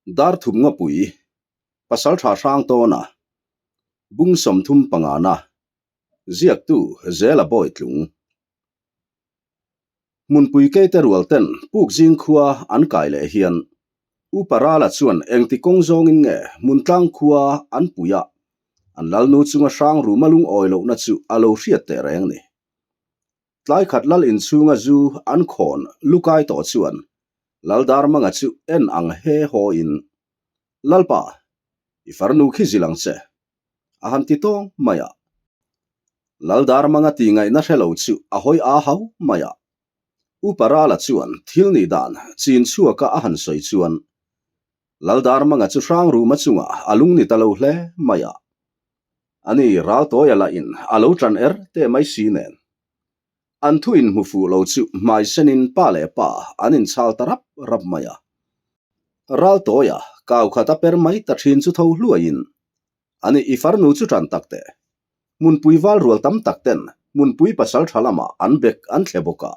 Darthum Ngawpui, Pasaltha Hrangtawna, Bung 30 pangana, Ziaktu Zela Bawitlung. Hmunpui keite rual ten puk zing khua an kai leh hian Upa Rala chuan engti kawng zawngin nge Hmuntlang khua an pui a, an lalnu chunga hrang ruma lungawi lohna chu a lo hriat teh reng ni. Tlai khat lal inchhunga zu an khawn lukai tawh chuan Laldarmanga chu en ang he haw in, Lalpa, i farnu khi zil ang che, a han ti tawng mai a. Laldarmanga tih ngaihna hre lo chu a hawi a hau mai a. Upa Rala chuan thil nih dan chin chhuaka a han sawi chuan Laldarmanga chu Hrangruma chungah a lung ni ta lo hle mai a. Ani Raltawia lah in a lo tan er teh mai si nen. An thu inhmu fuh lo chu hmai senin pa leh pa an inchhal ta rap rap mai a. Raltawia kau khat a per mai ta thin chu tho hluaiin, Ani i farnu chu tan tak teh. Hmunpui val rual tam tak ten hmunpui pasal tha lamah an bek an thle bawk a.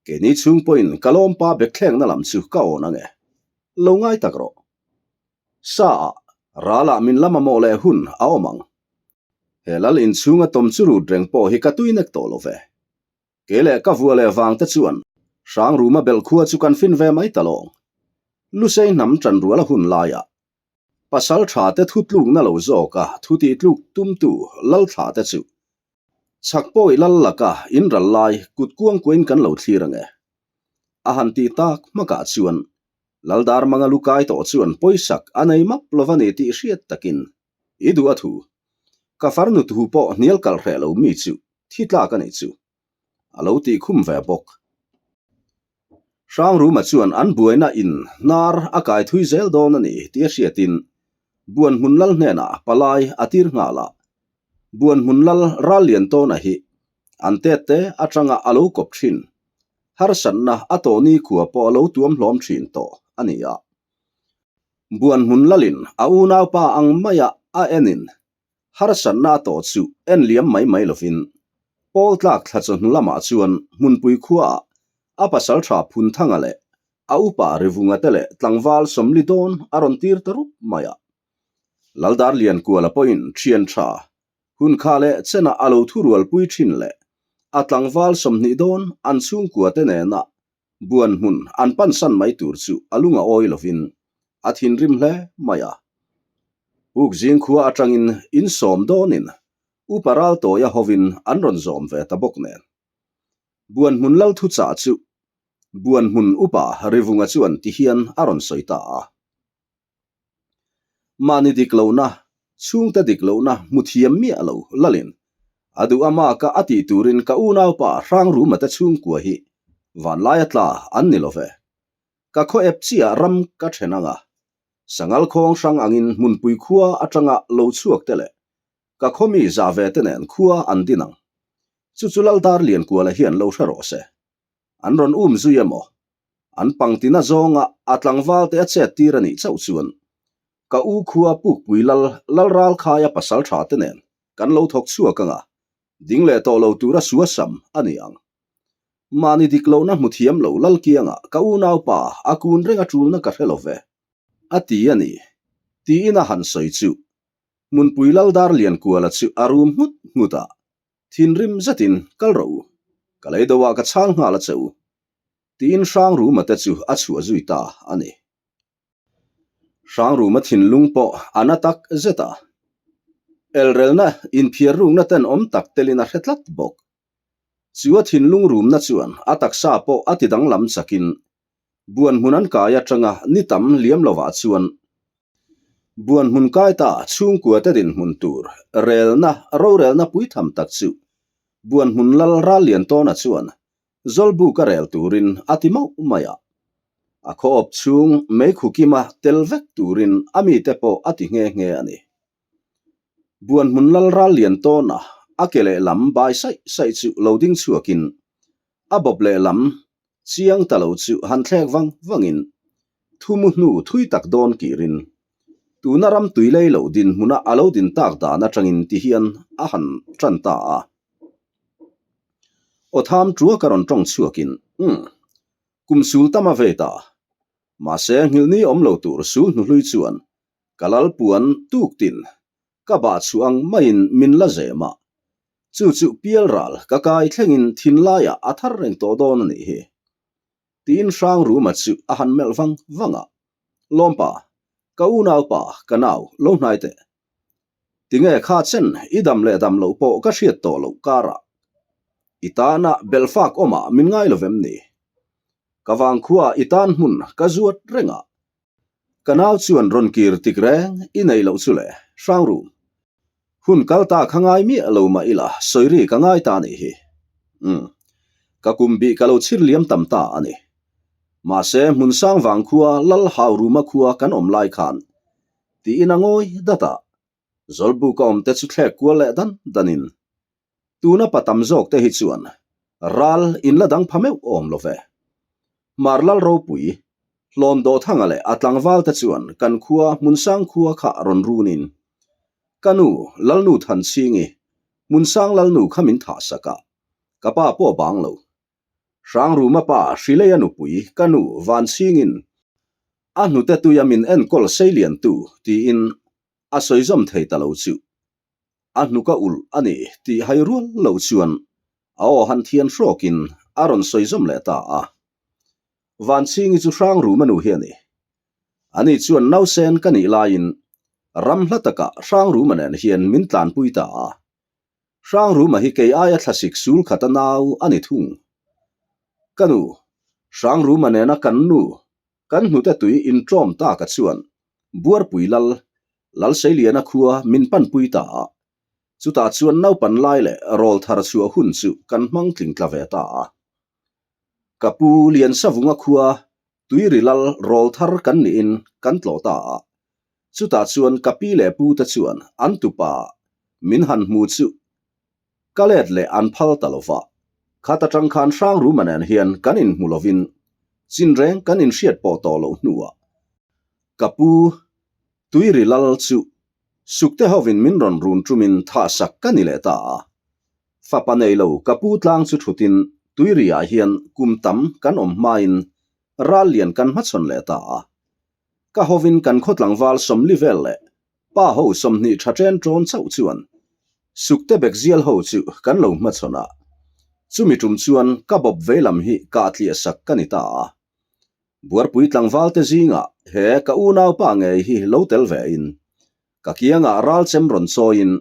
Keini chhung pawhin ka lawmpa bek thlengna lam chu ka awn ange. Lo ngai tak rawh. Sa ah ralah min la mamawh leh hun a awm ang. He lal inchhunga tawm chu rut reng pawh hi ka tui nek tawh lo ve. Kei leh ka vua leh vang te chuan Hrangruma belh khua chu kan fin ve mai ta lawng. Lusei hnam ṭan rual a hun laiah pasal ṭha te thu tlukna lo zawka thu tih tluk tumtu lal thla te chu chhak pawi lal laka in ral lai kut kuang kuain kan lo thlir ange. A han tih tak hmakah chuan Laldarmanga lu kai tawh chuan pawisak a nei map lova ni tih hriat takin i duh a thu. Ka farnu thu pawh hnial kalh hreh lo mi chu thi tlak a nih chu. A lo tih khum ve bawk. Hrangruma chuan an buaina in hnar a kai thui zel dawn a ni tih a hriatin Buanhmun Lal hnenah palai a tir nghal a. Buanhmun Lal Ralliantawna hi an tet te atanga a lo kawp thin. Harsatna a tawh nikhua pawh a lo tuam hlawm thin tawh a ni a. Buanhmun Lalin a unaupa ang maia a enin harsatna a tawh chu en liam mai mai lovin Pawl tlak thla chawhnu lamah chuan hmunpui khuaah a pasal tha Phunthanga leh a upa Rivunga te leh tlangval 40 dawn a rawn tir ta rup mai a. Laldar Liankuala pawhin thian tha hun kha leh chenah a lo thurualpui thin leh a tlangval 20 dawn an chhungkua te nena buan hmun an pansan mai tur chu a lung a awi lovin a thinrim hle mai a. Puk zing khua atangin insawm dawnin Upa Raltawia hovin an rawn zawm ve ta bawk nen. Buan hmun lal thuchah chu Buan hmun Upa Rivunga chuan ti hian a rawn sawi ta a. Mahni dik lohna, chhungte dik lohna hmu thiam miah lo lalin a duh a maka a tih turin ka unaupa Hrangruma te chhungkua hi vanlaia tla an ni lo ve. Ka khaw ep chiah ram ka then ang a, sangal khawng hrang angin hmunpui khua atanga lo chhuak te leh ka khaw mi zah ve te nen khua an din ang. Chu chu Laldar Liankuala hian lo hre rawh se. An rawn um zui emaw? An pangtina zawnga a tlangval te a chet tir a nih chauh chuan ka u khua Pukpui Lal Lalralkhaia pasal tha te nen kan lo thawk chhuak anga ding leh tawh lo tura suasam a ni ang. Mahni dik lohna hmu thiam lo Lalkianga ka unaupa a kun reng a tulna ka hre lo ve. A ti a ni, tiin a han sawi chu Hmunpui Laldar Liankuala chu a rum nghut nghut a, Thinrim zetin kal rawh u, ka lei deuhah ka chhang nghal a che u, tiin Hrangruma te chu a chhuah zui ta a ni. Hrangruma thinlung pawh a na tak zet a, elrelna inphiar rukna tenawm tak telin a hre tlat bawk. Chu a thinlung rumna chuan a taksa pawh a tidanglam chakin buan hmun an kai atanga ni tam liam lovah chuan buan hmun kai ta chhungkua te dinhmun tur relna rorelna puitham tak chu buan hmun lal ral lian tawna chuan Zawlbuk a rel turin a ti mauh mai a. A khaw awp chhung meikhu kima tel vek turin a mite pawh a ti nghe nghe a ni. Buan hmun lal ral lian tawna a ke lehlam bai saih saih chu lo ding chhuakin a bawp lehlam chiang ta lo chu han thlek vang vangin thu mu hnu thui tak dawn kirin tuna ram tui lei loh dinhmuna a lo din tak dan atangin ti hian a han tan ta a. Aw tham tua ka rawn tawng chhuakin, Umm, kum sul tam a ve ta. Mahse, nghilhni awm lo tur sul hnuhlui chuan ka lal puan tuk tin ka bah chhuah ang maiin min la zem a, chu chu pialral ka kai thlengin thinlaiah a thar reng tawh dawn a nih hi. Tiin Hrangruma chu a han melh vang vang a, Lawmpa, ka unaupa, ka nau, lo hnai teh. Tinge kha chen i dam leh dam loh pawh ka hriat tawh loh karah i tana belhfak awmah min ngai lovem ni? Ka vangkhua i tan hmun ka zuat reng a, ka nau chuan rawn kir tik reng i nei loh chu le, Hrangrum. Hun kal ta kha ngai miah lo mah ila sawi ri ka ngai ta nih hi. Umm. Ka kum bih ka lo chhir liam tam ta a ni. Mahse Hmunsang vangkhua Lal Hauruma khua kan awm lai khan tiin a ngawi dat a, Zawlbuk a awm te chu thlek kual leh dan danin tuna pa tam zawk te hi chuan ral in la dang pha meuh awm lo ve. Hmar Lal Ropui, Hlawn Dawthanga leh a tlangval te chuan kan khua Hmunsang khua kha rawn runin ka nu Lalnu Thanchhingi, Hmunsang Lalnu kha min thah sak a, ka pa pawh bang lo. Hrangruma pa Hrileia nupui ka nu Vanchhingin a hnute tuia min enkawl seiliantu tiin a sawi zawm thei ta lo chu a hnuk a ulh a ni tih hai rual lo chuan a aw han thian hrawkin a rawn sawi zawm leh ta a. Vanchhingi chu Hrangruma nu hi a ni. Ani chuan nausen ka nih laiin ram hla takah Hrangruma nen hian min tlanpui ta a. Hrangruma hi kei aia thlasik sul khat a nau a ni thung. Ka nu, Hrangruma nena kan nu, kan hnute tui inṭawm taka chuan Buarpui Lal, Lalseiliana khua min panpui ta a. Chutah chuan naupan lai leh rawl thar chhuah hun chu kan hmang tling tla ve ta a. Ka pu Liansavunga khua Tuiri Lal rawl thar kan niin kan tlawh ta a. Chutah chuan ka pi leh pu te chuan an tupa min han hmu chu ka let leh an phal ta lo va. Khat atang khan Hrangruma nen hian kan inhmu lovin chin reng kan inhriat pawh tawh loh hnuah ka pu Tuiri Lal chu Sukte hovin min rawn run tumin thahsak ka ni leh ta a. Fapa nei lo ka pu tlang chu thutin Tuiriah hian kum tam kan awm hmain ral lian kan hmachhawn leh ta a. Ka hovin kan khaw tlangval 40 vel leh pa ho 20 tha chen tawn chauh chuan Sukte bek zial ho chu kan lo hmachhawn a. Chumi tum chuan ka bawp vei lam hi kah tliah sak ka ni ta a. Buarpui tlangval te zingah he ka unaupa ngei hi lo tel ve in ka kiangah ral chem rawn chawiin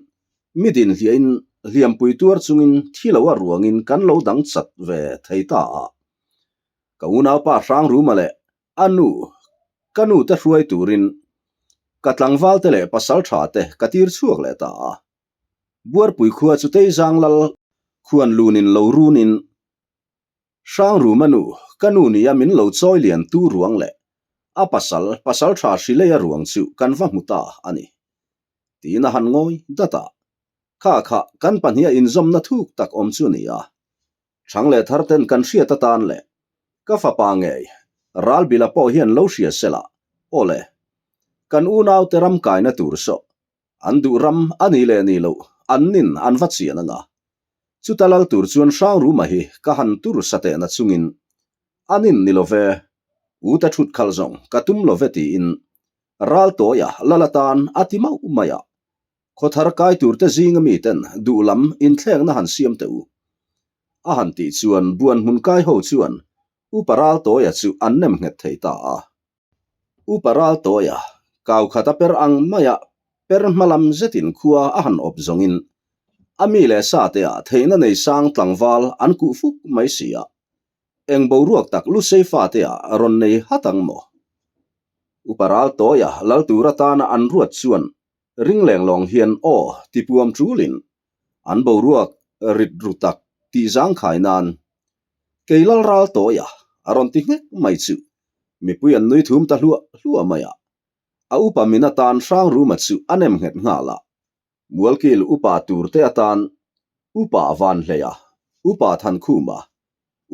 mi din hliahin hliampui tuar chungin thi lo a ruangin kan lo dang chat ve thei ta a. Ka unaupa Hrangruma leh A nu, ka nu te hruai turin ka tlangval te leh pasal tha te ka tir chhuak leh ta a. Buarpui khua chu Teizang lal khuan lunin lo runin Hrangruma nu, ka nu nia min lo chawi lian tu ruang leh a pasal, pasal tha Hrileia ruang chu kan va hmu ta a ni. Tiin a han ngawi dat a. Kha kha kan pahniha inzawmna thuk tak awm chu a ni a. Chhang leh thar ten kan hriat atan leh ka fapa ngei Ralbila pawh hian lo hria sela aw le. Kan unaute ram kaina tur saw an duh ram a ni leh ni loh an nin an va chian anga. Chuta lal tur chuan Hrangruma hi ka han tur satehna chungin a nin ni love, u te thut khalh zawng ka tum love tiin Raltawia lal atan a ti mauh mai a. Khawthar kai turte zinga miten duh lam inthlengna han siam teh u. A han tih chuan buan hmun kai ho chuan Upa Raltawia chu an nem nghet thei ta a. Upa Raltawia kau khat a per ang maia per hma lam zetin khua a han awp zawngin a mi leh sa teah theihna nei sang tlangval an kuh fuk mai si a. Eng boruak tak Lusei fateah rawn nei hat ang maw? Upa Raltawia lal tur atana an ruat chuan Ring leng lawng hian aw ti puam ṭulin an boruak rit ru tak tih zangkhai nan kei lal ral tawi a, a rawn ti nghek mai chu mipui an nui thum ta hluah hluah mai a. A upa min atan Hrangruma chu a nem nghet nghal a, Mualkil upa turte atan Upa Vanhleia, Upa Thankhuma,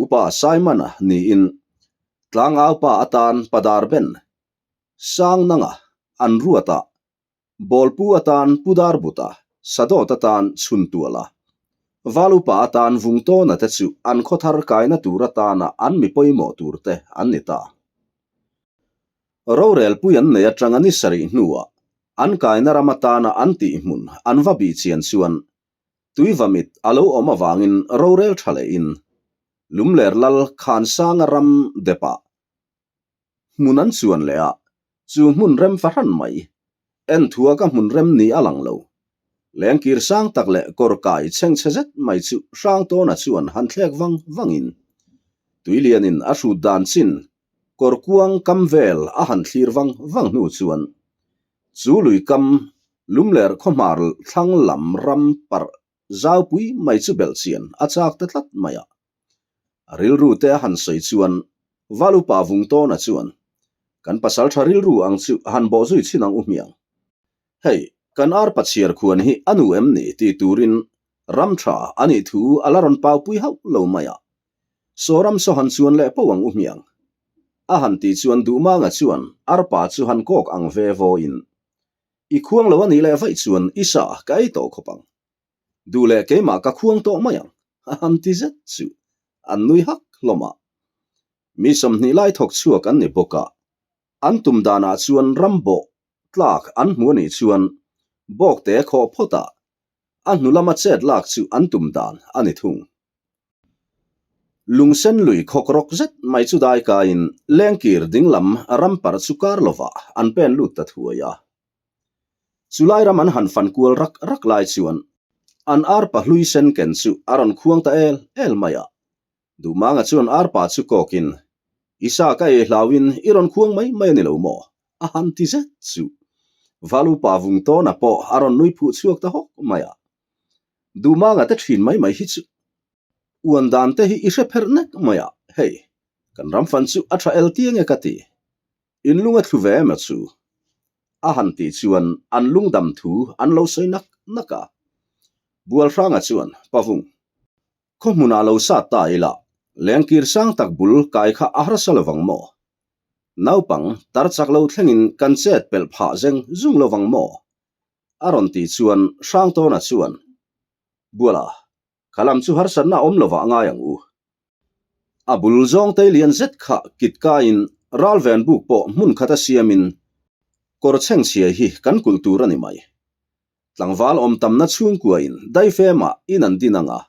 Upa Saimana niin Tlangaupa atan Padarben Sang nanga an ruat a, Bawlpu atan Pu Darbuta, Sadawt atan Chhuntuala, Valupa atan Vungtawna te chu an khawthar kaina tur atana an mi pawimawh tur te an ni ta. Rorelpui an nei atanga ni sarih hnuah an kaina ram atana an tih hmun an va bih chian chuan tuivamit a lo awm avangin rorel tha lehin Lumler Lal Khansanga ram depah hmun an chuan leh a, chu hmun rem fahran mai. En thua ka hmun rem ni a lang lo. Lengkir sang tak leh kawr kai chhengchhe zet mai chu Hrangtawna chuan han thlek vang vangin Tuilianin a hrut dan chin kawr kuang kam vel a han thlir vang vang hnu chuan chu lui kam Lumler khawhmar thlang lam ram parh Zaupui mai chu belhchian a chak ta tlat mai a. A rilru te a han sawi chuan Valupa Vungtawna chuan, Kan pasaltha rilru ang chu han bawh zui chhin ang u hmiang. Hei, kan arpa chhiar khuan hi a nu em ni tih turin ram tha a nih thu a la rawn paupui hauh lo mai a. Saw ram saw han chuan leh poh ang u hmiang. A han tih chuan Duhmanga chuan arpa chu han kawk ang ve vawiin I khuang lo a nih leh vaih chuan i sa ka ei tawh khawp ang. Duh leh keimah ka khuang tawh mai ang, a han ti zet chu an nui hak hlawm a. Mi 20 lai thawk chhuak an ni bawk a, an tum danah chuan ram bawh tlak an hmu a nih chuan bawkte khawh phawt a, a hnu lama chet lak chu an tum dan a ni thung. Lungsen lui khawk rawk zet mai chu dai kaiin lengkir dinglam ram parh chu kar lovah an pen lut ta thuai a. Chulai ram an han fan kual rak rak lai chuan an arpa hlui sen ken chu a rawn khuang ta el el mai a. Duhmanga chuan arpa chu kawkin, I sa ka ei hlauin i rawn khuang mai mai a ni lo maw? a han ti zet chu. Valupa Vungtawna pawh a rawn nui phuh chhuak ta hawk mai a. Duhmanga te thin mai mai hi chu uan dan te hi i hre pherh nek mai a, hei kan ram fan chu a tha el tiang e ka ti, in lung a thlu ve emaw chu? A han tih chuan an lungdam thu an lo sawi nak nak a. Bualhranga chuan, Pavung, khaw hmunah lo sat ta ila, lengkir sang tak bul kai kha a harsa lovang maw? Naupang tar chak lo thlengin kan chet pelh phah zeng zung lovang maw? A rawn tih chuan Hrangtawna chuan, Buala, kha lam chu harsatna awm lovah ngai ang u. A bul zawng tei lian zet kha kit kaiin ralven buk pawh hmun khata siamin kawr chhengchhia hi kan kulh tur a ni mai. Tlangval awm tamna chhungkuain daifemah in an din ang a,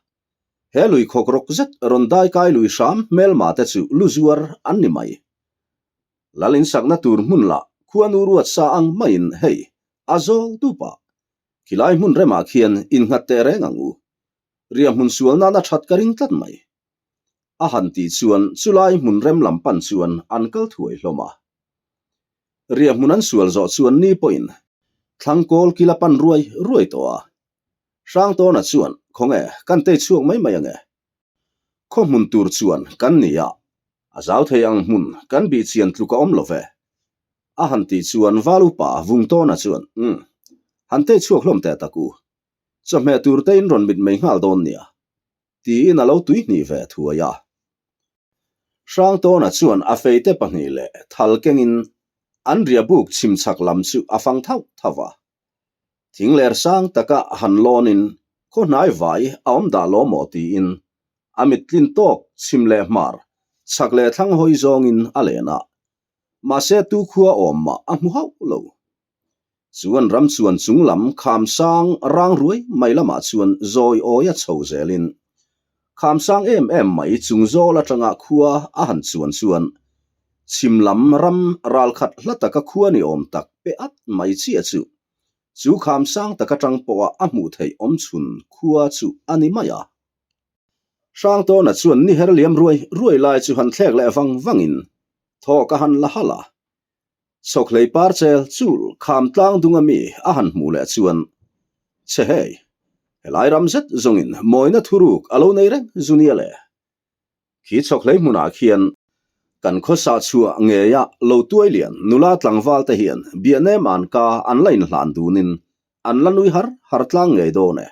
he lui khawk rawk zet rawn dai kai lui hram hmelma te chu lu zuar an ni mai. Lal insakna tur hmun lah khuanu ruat sa ang maiin hei a zawl dup a, khilai hmun remah khian innghat teh reng ang u. Ria hmun sual nana that ka ring tlat mai. A han tih chuan chulai hmun rem lam pan chuan an kal thuai hlawm a. Ria hmun an sual zawh chuan ni pawhin thlangkawl kila pan ruai ruai tawh a. Hrangtawna chuan, Khawnge, kan tei chhuak mai mai ange. Khaw hmun tur chuan kan ni a, a zau thei ang hmun kan bih chian tluk a awm lo ve. A han tih chuan Val upa Vungtawna chuan, Umm, han tei chhuak hlawm teh tak u. Chawhmeh tur te in rawn mit mai nghal dawn nia, tiin a lo tuihnih ve thuai a. Hrangtawna chuan a feite pahnih leh thal kengin an riabuk chhimchhak lam chu a fang thauh thauh a. Thing ler sang taka han lawnin khaw hnai vai a awm dah lo maw tiin a mit tlin tawk chhim leh hmar chhak leh thlang hawi zawngin a len a, mahse tu khua awm mah a hmu hauh lo. Chuan ram chuan chung lam kham sang rang ruai mai lamah chuan zawi awi a chho zelin kham sang em em mai chung zawl atanga khua a han chuan chuan chhim lam ram ral khat hla taka khua ni awm tak pe at mai chiah chu chu kham sang tak atang pawha a hmuh theih awm chhun khua chu a ni mai a. Hrangtawna chuan ni her liam ruai ruai lai chu han thlek leh vang vangin thawk a han la halh a. Chhawkhlei par chel chul kham tlang dung ami a han hmuh leh chuan, Chhe hei, helai ram zet zawngin mawina thuruk a lo nei reng zu nia le. Khi chhawkhlei hmunah khian kan khawsa chhuah ngeia lo tuai lian nula tlangval te hian biahnem an ka an la inhlan dunin an la nui har har tlang ngei dawn e.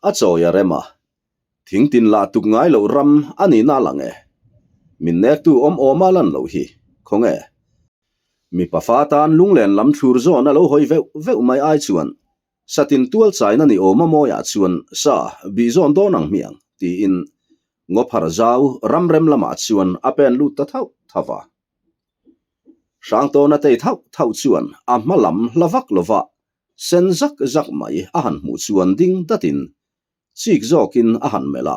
A chawi a rem a, thing tin lah tuk ngai loh ram a nih na lang e. Min nektu awm awma lan loh hi, khawnge? Mipa fa tan lunglen lam thlur zawn a lo hawi veuh veuh mai ai chuan satin tual chaina ni awma mawiah chuan sa bih zawn dawn ang hmiang tiin ngawphar zau ramrem lamah chuan a pen lut ta thauh thauh a. Hrangtawna tei thauh thauh chuan a hma lam hla vak lova sen zak zak mai a han hmuh chuan ding datin chik zawkin a han melh a.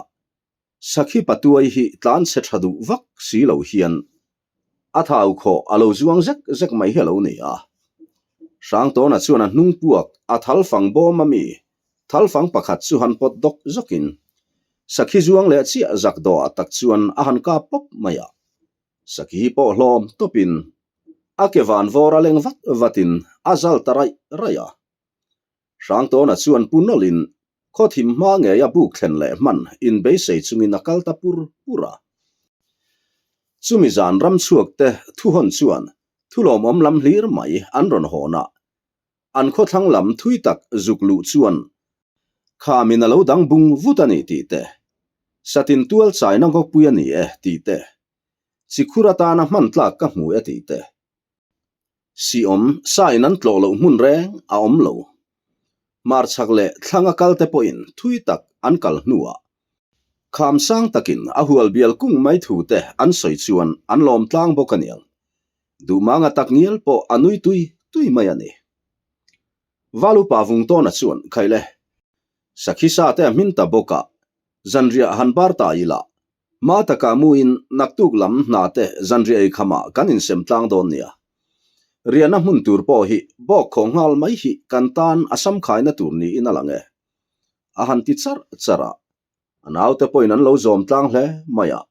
Sakhi patuai hi tlan chhe tha duh vak si lo hian a thau khawh a lo zuang zek zek mai hi a lo ni a. Hrangtawna chuan a hnung puak a thal fang bawm a mi thal fang pakhat chu han pawt dawk zawkin sakhi zuang leh chiah zak dawhah tak chuan a han kap pawp mai a. Sakhi pawh hlawm tawpin a ke van vawr a leng vat vatin a zal ta raih raih a. Hrangtawna chuan pu nawlhin khaw thim hma ngeia buk thlen leh hman inbeisei chungin a kal ta pur pur a. Chumi zan ram chhuakte thuhawn chuan thulawmawm lam hlir mai an rawn hawn a, an khawthlang lam thui tak zuk luh chuan khamin a lo dang bung vut a ni tih te, satin tual chaina ngawpui a ni e tih te, chikhur atana hman tlak ka hmu e tih te, Siawm sa in an tlawh loh hmun reng a awm lo. Hmarchhak leh thlanga kal te pawhin thui tak an kal hnuah kham sang takin a hual bial kung mai thu te an sawi chuan an lawm tlang bawk a niang. Duhmanga tak ngial pawh a nui tui tui mai a ni. Valupa Vungtawna chuan Khaile, Sakhi sa te a hmin ta bawk a, zanriah han bar ta ila Hma takah muin naktuk lam hna te zanriah ei khamah kan insem tlang dawn nia. Riahna hmun tur pawh hi bawk khawh nghal mai hi kan tan a samkhaina tur niin a lang e. A han ti charh charh a, a naute pawhin an lo zawm tlang hle mai a.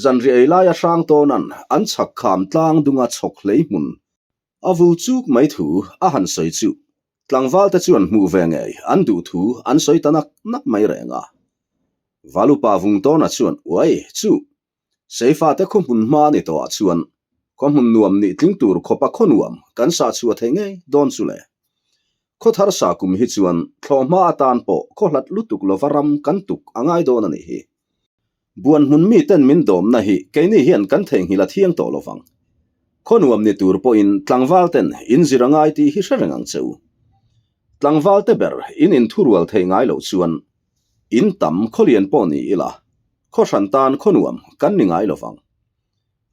Zanriah ei laia hrang tawnan an chhak kham tlang dunga chhawk hlei hmun a vul chuk mai thu a han sawi chu tlangvalte chuan hmuh ve ngei an duh thu an sawi ta nak nak mai reng a. Valupa Vungtawna chuan uai chu Seifate khaw hmun hma ni tawhah chuan khaw hmun nuam nih tling tur khawpa khaw nuam kan sah chhuah thei ngei dawn chu le. Khaw thar sa kum hi chuan thlawhhma atan pawh khaw hlat lutuk lova ram kan tuk a ngai dawn a nih hi. Buan hmun miten min dawmna hi keini hian kan theihnghilh a thiang tawh lovang. Khaw nuam ni tur pawhin tlangval ten in zir a ngai tih hi hre reng ang che u. Tlangval te ber in inthurual thei ngai lo chuan in tam khawlian pawh ni ila khaw hran tan khaw nuam kan ni ngai lovang.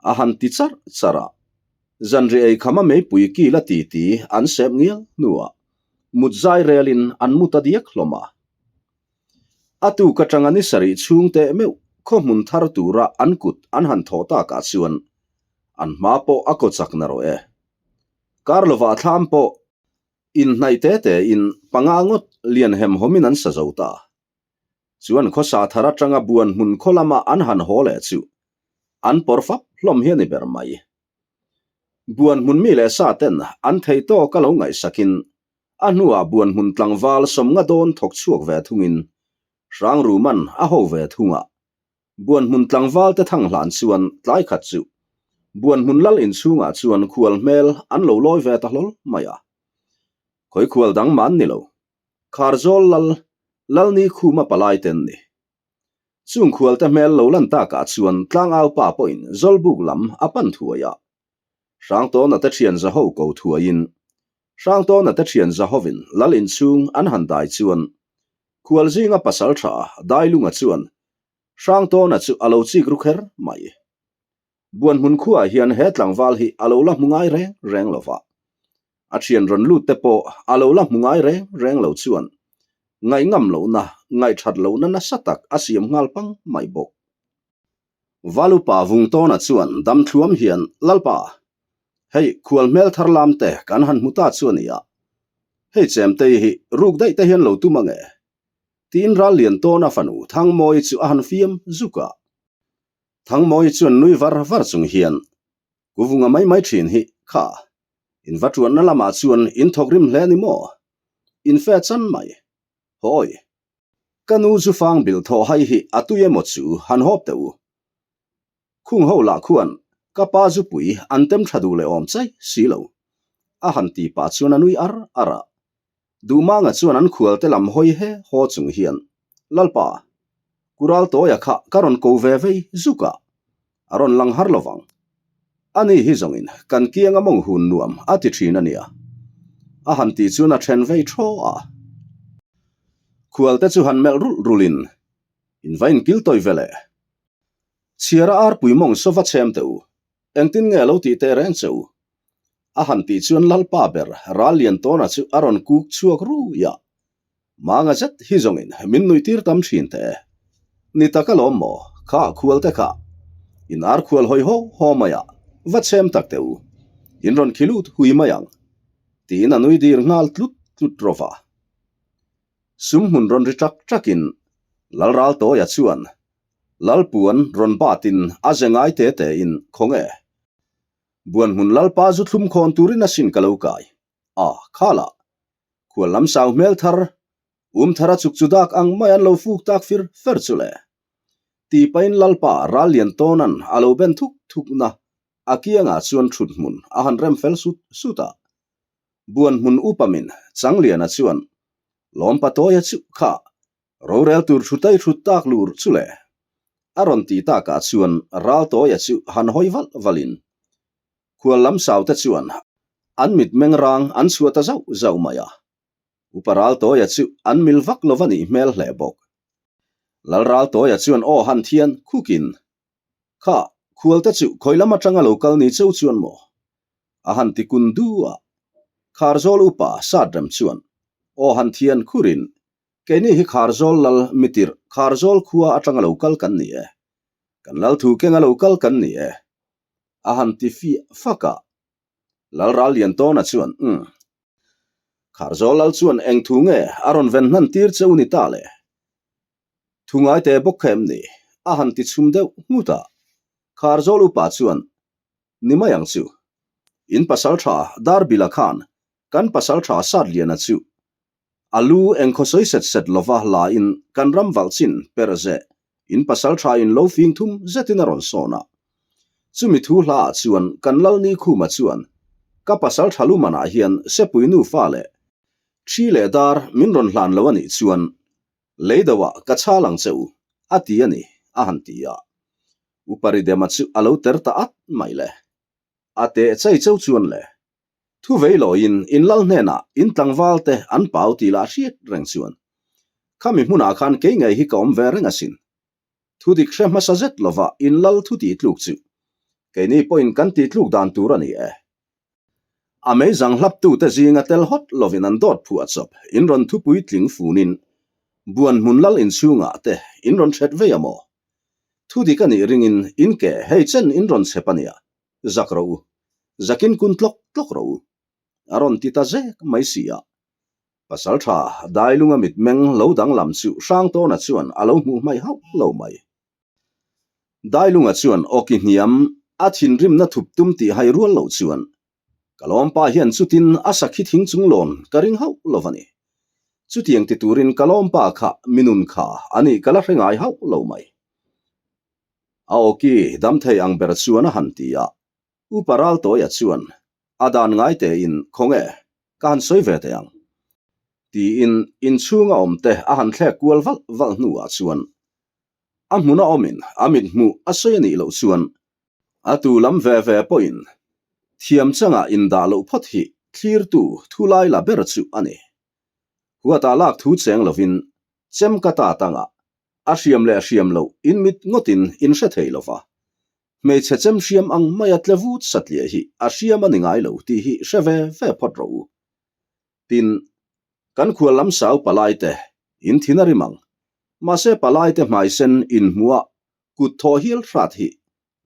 A han ti charh charh a, zanriah ei khama meipui kil a ti ti an sep ngial hnuah mut zai relin an mu ta diak hlawm a. A tuk atanga ni sarih chhung teh meuh khaw hmun thar tura an kut an han thawh takah chuan an hma pawh a kaw chak narawh e. Kar lovah thlam pawh inhnaih te te in panga ngawt lian hem hawmin an sa zo ta. Chuan khawsa thar atanga buan hmun khaw lama an han haw leh chu an pawr fap hlawm hi a ni ber mai. Buan hmun mi leh sa ten an thei tawk a lo ngaihsakin A hnuah buan hmun tlangval sawmnga dawn thawk chhuak ve thungin Hrangruman a ho ve thung a. Buan hmun tlangval te thang hlan chuan tlai khat chu buan hmun lal inchhungah chuan khual hmel an lo lawi ve ta hlawl mai a. Khawi khual dang mah an ni lo. Kharzawl lal Lalni Khuma palai te an ni. Chung khual te hmel lo lan takah chuan tlangau pa pawhin Zawlbuk lam a pan thuai a. Hrangtawna te thian zaho ko thuaiin Hrangtawna te thian zahovin lal inchhung an han dai chuan khual zinga pasal tha Dailunga chuan Hrangtawna chu a lo chik ru kher mai. Buanhmun khuaah hian he tlangval hi a lo la hmu ngai reng reng lo va. A thian rawn lut te pawh a lo la hmu ngai reng reng lo chuan ngaihngam lohna, ngaihthat lohna nasa tak a siam nghal pang mai bawk. Valupa Vungtawna chuan dam thluam hian, Lalpa, hei khual hmel thar lam te kan han hmu ta chu a nia. Hei Chemtei hi ruk daih te hian lo tum ange. Tiin ral lian tawna fanu Thangmawii chu a han fiam zuk a. Thangmawii chuan nui var var chung hian, Kuvunga mai mai thin hi kha, in va tuanna lamah chuan in thawk rim hle a ni maw? In fe chan mai. Hawi. Ka nu zu fang bil thaw hai hi a tui emaw chu han hawp teh u. Khung ho lah khuan ka pa zupui an tem tha duh leh awm chai si lo. A han ti pah chuan a nui ar ar a. Duhmanga chuan an khual te lam hawi he haw chung hian, Lalpa, Kural Tawia kha ka rawn ko ve vei zuk a, a rawn lang har lovang. Ani hi zawngin kan kianga mawng hun nuam a ti thin a nia. A han tih chuan a then vei thaw a. Khualte chu han melh rulh rulhin, In va inkil tawi ve le. Chhiara arpui mawng sova chhem teh u. Engtin nge lo tih teh reng che u? A han tih chuan Lalpa ber Ralliantawna chu a rawn kuk chhuak rui a. Manga zet hi zawngin min nuihtir tam thin teh e. Ni tak alawm maw, kha khual te kha. In ar khual hawi haw haw mai a, va chhem tak teh u. In rawn khi lut hui mai ang. Tiin a nui dir nghal tlut tlut rawh va. Sum hmun rawn ri ṭak ṭakin Lalraltawia chuan Lalpuan rawn batin a ze ngai te tein khawnge. Buanhmun Lalpa zu thlum khawn turin asin ka lo kai. A, khalah. Khual lam sau hmel thar, um thar a chuk chu dak ang mai an lo fuk tak fir fer chu le. Ti pahin Lalpa Rallian tawnan a lo ben thuk thuk na a kiangah chuan thut hmun a han rem fel sut sut a. Buanhmun upamin Changliana chuan Lawmpa Tawia chu kha Rorel tur thu tai thut tak lur chu le. A rawn tih takah chuan Raltawia chu han hawi valh valhin khual lam saute chuan an mit meng rang an chhuah ta zauh zauh mai a. Upa Raltawia chu an mil vak lo va nih hmel hle bawk. Lal Raltawia chuan aw han thian khukin, Kha, khualte chu khawi lam atanga lo kal ni cheu chuan maw? A han ti kun du a. Kharzawl upa Satrem chuan aw han thian khurin, Keini hi Kharzawl lal mitirh Kharzawl khua atanga lo kal kan ni e. Kan lal thu kenga lo kal kan ni e. A han ti fiah fak a. Lal ral lian tawna chuan, Umm. Kharzawl lal chuan eng thu nge a rawn ven hnan tir che u ni ta le? Thu ngai te bawk kha em ni? A han ti chhum deuh nghut a. Kharzawl upa chuan, Ni mai ang chu. In pasaltha Darbila khan kan pasaltha Satliana chu A lu eng khaw sawi set set lova la in kan ram valh chin per zeh in pasal tha in lo fing thum zetin a rawn sawn a. Chumi thu hla ah chuan kan lal ni khuma chuan ka pasal tha lu manah hian sepui nufa leh thi leh dar min rawn hlan lo a nih chuan lei do ah ka chhal ang che u a ti a ni a han ti a. Uparidema chu a lo ter ta at mai le. A teh chei cheu chuan le. Thu vei lawiin in lal hnenah in tlangval te an pau tih lah hriat reng chuan khami hmunah khan kei ngei hi ka awm ve reng asin. Thu dik hre hmasa zet lova in lal thu tih tluk chu keini pawhin kan tih tluk dan tur a ni e. A meizang hlaptute zinga tel hawt lovin an dawt phuah chawp in rawn thupui tling funin buan hmun lal inchhungah te in rawn hret vei a maw? Thu dik a nih ringin in ke hei chen in rawn chep a nia. Zak rawh u. Zakin kun tlawk tlawk rawh u. A rawn ti ta zek mai si a. Pasaltha Dailunga mitmeng lo danglam chu Hrangtawna chuan a lo hmuh hmaih hauh lo mai. Dailunga chuan awki hniam a thinrimna thup tum tih hai rual loh chuan Ka lawmpa hian chutin a sakhi thing chung lawn ka ring hauh lo va ni. Chutiang ti turin ka lawmpa kha minun kha a nih ka la hre ngai hauh lo mai. A awki dam thei ang ber chuan a han ti a, Upa Raltawia chuan a dan ngai tein khawnge ka han sawi ve teh ang tiin inchhunga awmte a han thlek kual valh valh hnuah chuan a hmuna awmin a mithmuh a sawi a nih loh chuan A tu lam ve ve pawhin thiam changa indah loh phawt hi thlirtu thu lai la ber chu a ni. Huatah lak thu cheng lovin chem ka ta tanga a hriam leh hriam loh in mit ngawtin in hre thei lova, hmeichhe chem hriam ang maia tle vut satliah hi a hriam a ni ngai lo tih hi hre ve ve phawt rawh u. Tin, kan khual lam sau palaite in thin a rim ang. Mahse palaite hmaisen inhmuah Kut thaw hial hrat hi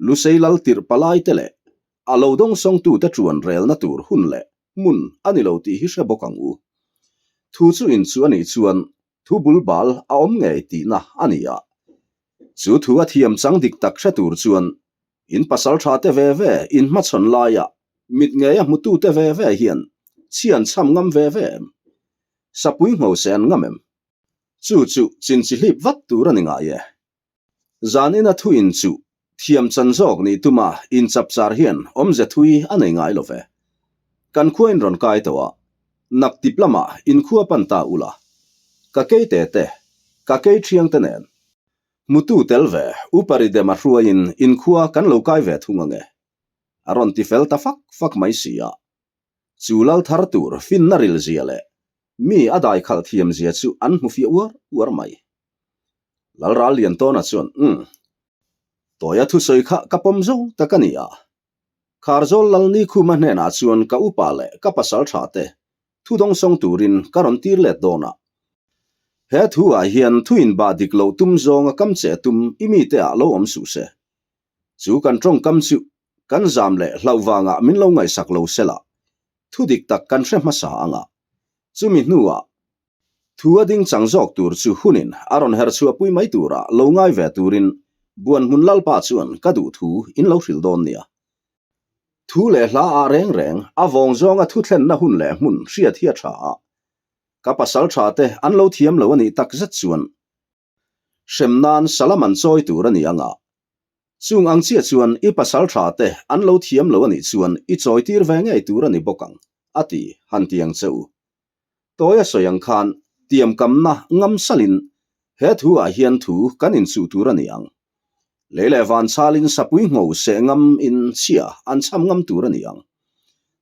Lusei lal tirh palai te leh a lo dawngsawngtute chuan relna tur hun leh hmun a ni lo tih hi hre bawk ang u. Thu chu in chu a nih chuan thu bul bal a awm ngei tihna a ni a. Chu thu a thiam chang dik tak hre tur chuan in pasal tha te ve ve in hmachhawn laia mit ngeia hmutute ve ve hian chhian chham ngam ve ve em? Sapui ngho se an ngam em? Chu chu chinchihlip vat tur a ni ngai e. Zanina thu in chu thiam chan zawk nih tuma inchapchar hian awmze thui a nei ngai lo ve. Kan khua in rawn kai tawh a, nak tip lamah inkhua pan ta ula. Ka kei te te, ka kei thiang te nen. Hmutu tel ve, Uparidema hruaiin inkhua kan lo kai ve thung ange. A rawn ti fel ta fak fak mai si a. Chu lal thar tur finna ril zia leh mi a dai khalh thiam zia chu an hmu fiah uar uar mai. Lalral Liantawna chuan, Umm, Tawia thusawi kha ka pawm zo tak a ni a. Kharzawl Lal Nikhuma hnenah chuan ka upa leh ka pasal tha te thu dawngsawng turin ka rawn tir let dawn a. He thu ah hian thu inbah dik loh tum zawnga kam che tum i mite ah lo awm suh se. Chu kan tawngkam chu kan zam leh hlauh vangah min lo ngaihsak lo sela thu dik tak kan hre hmasa anga chumi hnuah Thu a ding chang zawk tur chu hunin a rawn her chhuahpui mai tura lo ngai ve turin Buanhmun Lalpa chuan ka duh thu in lo hrilh dawn nia. Thu leh hla ah reng reng a vawng zawnga thu thlenna hun leh hmun hriat hi a tha a, ka pasal tha te an lo thiam lo a nih tak zet chuan hrem nan salam an chawi tur a ni ang a. Chung ang chiah chuan i pasal tha te an lo thiam lo a nih chuan i chawi tir ve ngei tur a ni bawk ang, a ti han ti ang che u. Tawi a sawi ang khan tiamkamna ngam salin he thu ah hian thu kan inchuh tur a ni ang. Lei leh van chalin sapui ngho seh ngam in chhia an chham ngam tur a ni ang.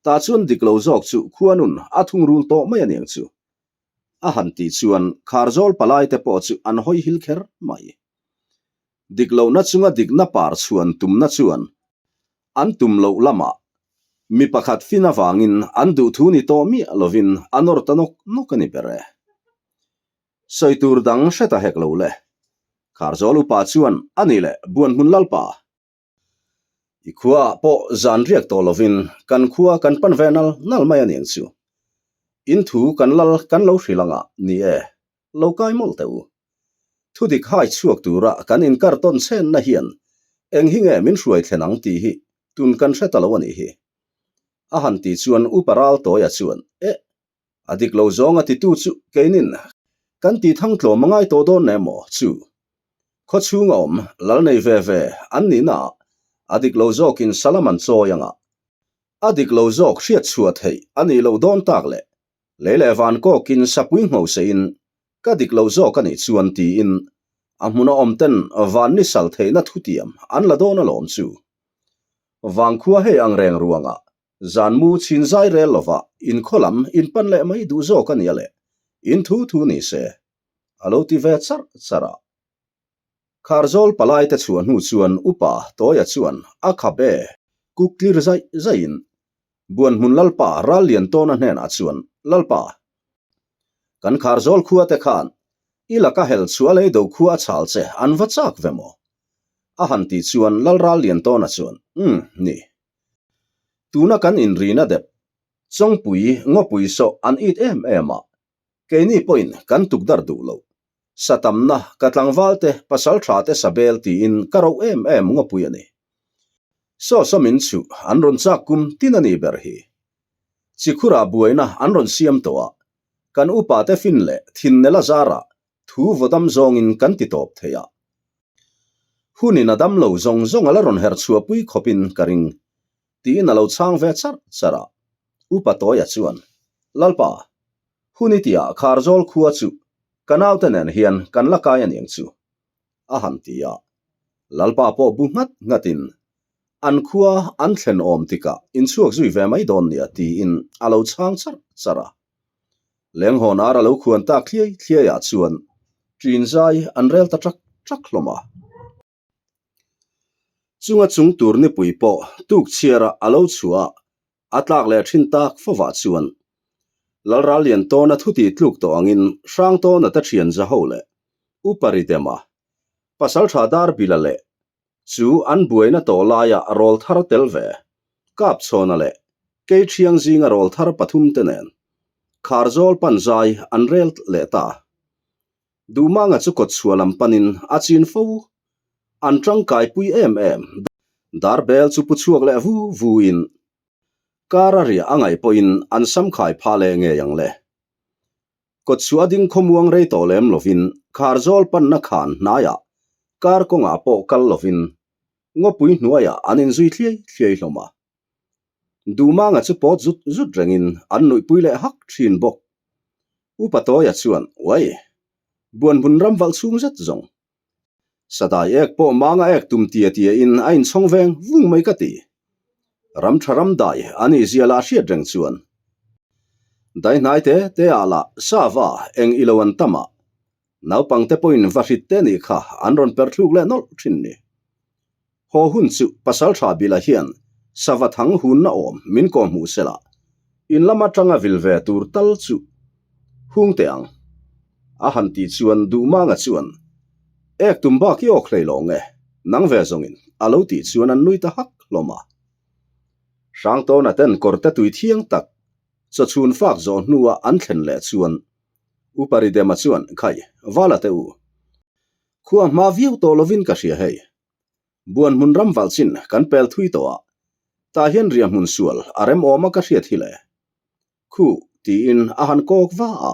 Tah chuan dik lo zawk chu khuanun a thungrul tawh mai a niang chu. A han tih chuan Kharzawl palai te pawh chu an hawi hil kher mai. Dik lohna chunga dikna par chhuan tumna chuan an tum loh lamah mi pakhat fin avangin an duhthu ni tawh miah lovin a nawr ta nawk nawk a ni ber e. Sawi tur dang hre ta hek lo le. Kharzawl upa chuan a ni leh Buanhmun Lalpa. I khuaah pawh zan riak tawh lovin kan khua kan pan ve nal nal mai a niang chu. In thu kan lal kan lo hrilh anga ni e, lo kai mawlh teh u. Thu dik hai chhuak tura kan inkar tawn chhenna hian eng hi nge min hruai thlen ang tih hi tun kan hre ta lo a nih hi. A han tih chuan Upa Raltawia chuan, Eh! A dik lo zawng a titu chu keinin kan tih thang tlawm a ngai tawh dawn em maw chu? Khaw chhung a awm lal nei ve ve an nihna ah a dik lo zawkin salam an chawi anga a dik lo zawk hriat chhuah theih a nih loh dawn tak leh lei leh van kawkin sapui ngho seiin ka dik lo zawk a nih chuan tiin a hmun a awm ten van ni sal theihna thutiam an la dawn alawm chu. Vangkhua hei ang reng ruangah Zan mu chhin zai rel lova in khaw lam in pan leh mai duh zawk a nia le, in thu thu ni se, a lo ti ve charh charh a. Kharzawl palai te chhuah hnu chuan Upa Tawia chuan a khap e, kuk tlir zaih zaihin Buanhmun Lalpa Ralliantawna hnenah chuan, Lalpa, kan Kharzawl khua te khan i laka hel chhuah lei do khua a chhal che an va chak ve maw? A han tih chuan Lal Ralliantawna chuan, Umm, ni. Tuna kan inrina dep, Chawngpui, Ngawpui sawh an it em em a, keini pawhin kan tukdarh duh lo. Sa tamna, ka tlangvalte, pasal tha te sa bel tiin ka roh em em Ngawpui a ni. Saw saw min chuh an rawn chak kum tin a nih ber hi. Chikhurah buaina an rawn siam tawh a, kan upate fin leh thinnela zarah thu vaw dam zawngin kan ti tawp thei a. Hunin a dam lo zawng zawng a la rawn herh chhuahpui khawpin ka ring, tiin a lo chhang ve charh charh a. Upa Tawia chuan, Lalpa, hun i tihah Kharzawl khua chu ka naute nen hian kan la kai a niang chu, a han ti a. Lalpa pawh bu nghat nghatin, An khua an thlen awm tikah inchhuak zui ve mai dawn nia, tiin a lo chhang charh charh a. Lenghawn ar a lo khuan tak thliai thliai ah chuan ṭin zai an rel ta ṭak ṭak hlawm a. Chunga chung tur nipui pawh tuk chhiara a lo chhuah a, a tlak leh ṭhin tak fovah chuan Lalral Liantawna thuti tluk tawh angin Hrangtawna te ṭhian Zaho leh Upa Ridema, Pasalṭha Darbila leh Chu an buaina tawh laia rawl thar tel ve, Kapchhawna leh Keithiang zinga rawl thar pathum te nen Kharzawl pan zai an rel leh ta. Duhmanga chu kawtchhuah lam panin a chin fo. An tangkaipui em em. Darbel chu pu chhuak leh vu vuin kar a riah a ngaih pawhin an samkhai phah leh ngei ang le. Kawtchhuah a ding khawmuang rei tawh lem lovin Kharzawl panna khan hnaiah kar kawngah pawh kal lovin ngawpui hnuaiah an inzui thliai thliai hlawm a. Duhmanga chu pawt zut zut rengin an nuihpui leh hak thin bawk. Upa Tawia chuan, Uai! Buanhmun ram valh chhung zet zawng. Sadai ek pawh manga ek tum tia tia in a inchhawng veng vung mai ka ti. Ram tha ram dai a nih zia lah hriat reng chuan. Dai hnai te te ah lah sava eng ilo an tam a, naupang te pawhin va hrit te nih kha an rawn per thluk leh nawlh thin ni. Haw hun chu pasal tha bila hian. Sava thang hunna awm min kawhhmuh sela, in lam atanga vil ve tur tal chu hung teh ang. A han tih chuan Duhmanga chuan, Ek tum bak i awk hlei lo nge, nang ve zawngin, a lo tih chuan an nui ta hak hlawm a. Hrangtawna ten kawrte tui thiang tak chawchhun fak zawh hnua an thlen leh chuan Upa Ridema chuan, Khai, Vala te u, khua hma viau tawh lovin ka hria hei. Buan hmun ram valh chin kan pel thui tawh a, tah hian riah hmun sual a rem awm a ka hriat hi le. Khu tiin a han kawk va a.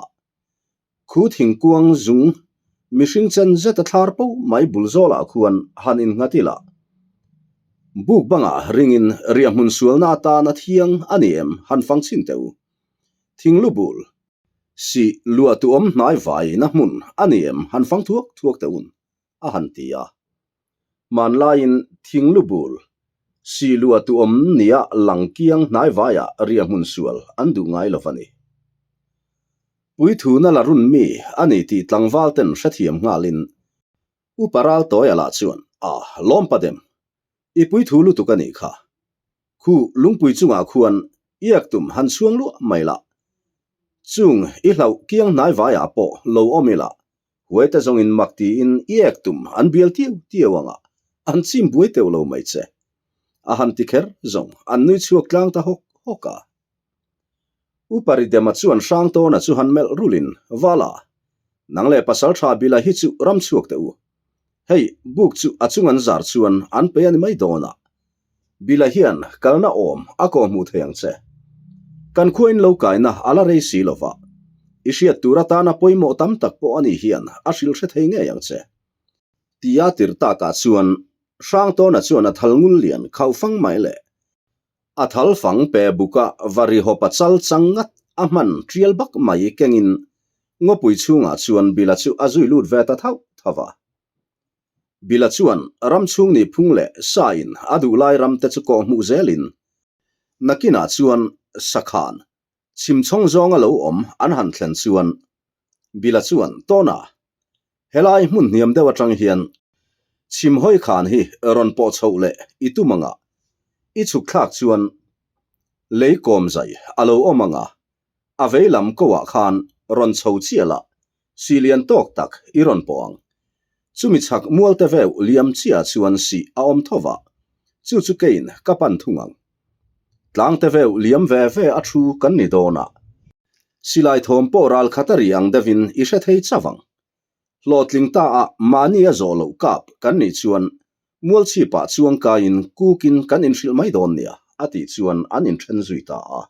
Khu thingkuang zung mihring chen zet a thlar po mai bul zawlah khuan han innghat ila. Buk bangah ringin riah hmun sualna atan a thiang a ni em han fang chhin teh u. Thinglu bul sih luah tu awm hnai vaina hmun a ni em han fang thuak thuak teh un a han ti a. Hmanlaiin thinglu bul sih luah tu awm nia lang kiang hnaivaiah riah hmun sual an duh ngai lo va ni. Puithuna la run mi a ni tih tlangval ten hrethiam nghalin Upa Raltawia lah chuan, A, lawmpa dem, i puithu lutuk a nih kha. Khu lungpui chungah khuan iak tum han chhuang luah mai lah. Chung i hlauh kiang hnaivaiah pawh lo awm ila, huaite zawngin mak tiin i ek tum an bial tiu tiu ang a, an chim buai teuh lo mai che. A han ti kher zawng an nui chhuak tlang ta hawk hawk a. Upa Ridema chuan Hrangtawna chu han melh rulin, Vala, nang leh pasal tha Bila hi chu ram chhuak teh u. Hei, buk chu a chung an zar chuan an pe a ni mai dawn a. Bila hian kalna awm a kawhhmuh thei ang che. Kan khua in lo kaina a la rei si lova, i hriat tur atana pawimawh tam tak pawh ani hian a hrilh hre thei ngei ang che. Tia tir takah chuan Hrangtawna chuan a thal ngul lian khauh fang mai le. A thal fang pe buka va ri hawp a chal chang ngat a hman tial bak mai kengin ngawpui chhungah chuan Bila chu a zui lut ve ta thauh thauh a. Bila chuan ram chhung nih phung leh sa in a duh lai ram te chu kawh hmuh zelin nakinah chuan sakhan chhim chhawng zawnga lo awm an han thlen chuan Bila chuan Tawna helai hmun hniam deuh atang hian chhim hawi khan hi rawn pawh chhoh leh i tum anga i chhuk thlak chuan lei kawm zai a lo awm anga A vei lam ko ah khan rawn chho chiah la, sih lian tawk tak i rawn pawh ang. Chumi chhak mualte veuh liam chiah chuan sih a awm tho va, chu chu keiin ka pan thung ang. Tlangte veuh liam ve ve a thu kan ni dawn a, silai thawm pawh ral khat a ri ang deuhin i hre thei chauh ang. Hlawhtling ta a mahni a zawh loh kap kan nih chuan mualchhipah chuang kaiin kukin kan inhrilh mai dawn nia, a tih chuan an inthen zui ta a.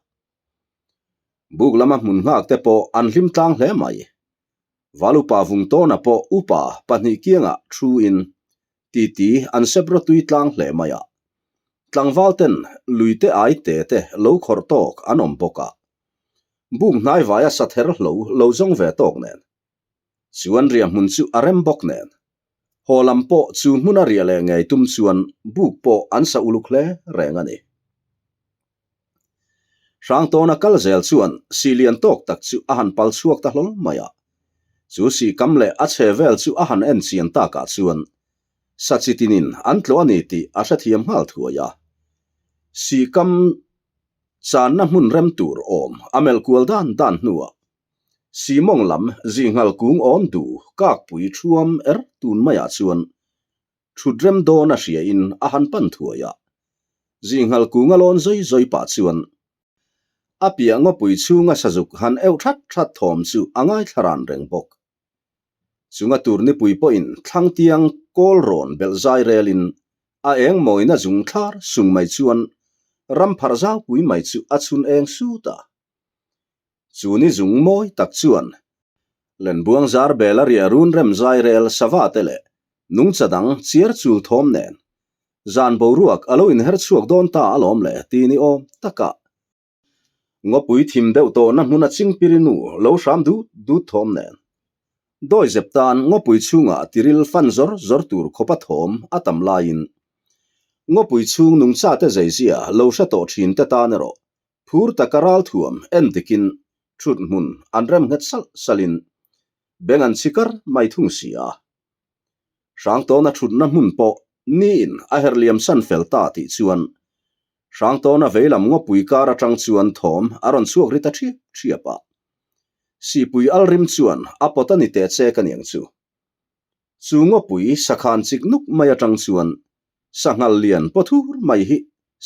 Buk lama hmun nghak te pawh an hlim tlang hle mai. Valupa Vungtawna pawh upa pahnih kiangah thu in titi an sep rawtui tlang hle mai a. Tlangval ten lui te ai te te lo khawrh tawk an awm bawk a. Buk hnaivaia sa ther hlo lo zawng ve tawk nen. Chuan riah hmun chu a rem bawk nen. Haw lam pawh chu hmuna riah leh ngei tum chuan buk pawh an sa uluk hle reng a ni. Hrangtawna kal zel chuan sih lian tawk tak chu a han pal chhuak ta hlawl mai a. Chu sih kam leh a chhe vel chu a han en chian takah chuan sa chi tinin an tlawh a ni tih a hrethiam nghal thuai a. Sih kam channa hmun rem tur awm a melh kual dan dan hnuah Simawng lam zinghal kung awn duh kakpui thuam er tun maiah chuan Thut rem dawn a hria in a han pan thuai a. Zinghal kung a lawn zawi zawi pah chuan a piah ngawpui chhunga sazuk han euh that that thawm chu a ngaithla ran reng bawk. Chunga tur nipui pawhin thlangtiang kawl rawn belh zai relin a eng mawina zung thlar sung mai chuan ram pharh zaupui mai chu a chhun eng sut a. Chu ni zung mawi tak chuan Lenbuang zar bel a riah run rem zai rel sava te leh nungcha dang chiar chul thawm nen zan boruak a lo inher chhuak dawn ta alawm le ti ni awm taka ngawpui thim deuh tawhna hmuna chingpiri nu lo hram dut dut thawm nen dawizep tan ngawpui chhungah tiril fan zawr zawr tur khawpa thawm a tam laiin ngawpui chhung nungcha te zeizia lo hre tawh thin te tan erawh Phur taka ralthuam en dikin thut hmun an rem nghet salh salhin beng an chhi kar mai thung si a. Hrangtawna thutna hmun pawh niin a herh liam san fel ta tih chuan. Hrangtawna veilam ngawpui kar atang chuan thawm a rawn chhuak ri ta ṭhiap ṭhiap a. Sihpui al rim chuan a pawt a ni teh che ka niang chu. Chu ngawpui sakhan chik nuk mai atang chuan sanghal lian pawthur mai hi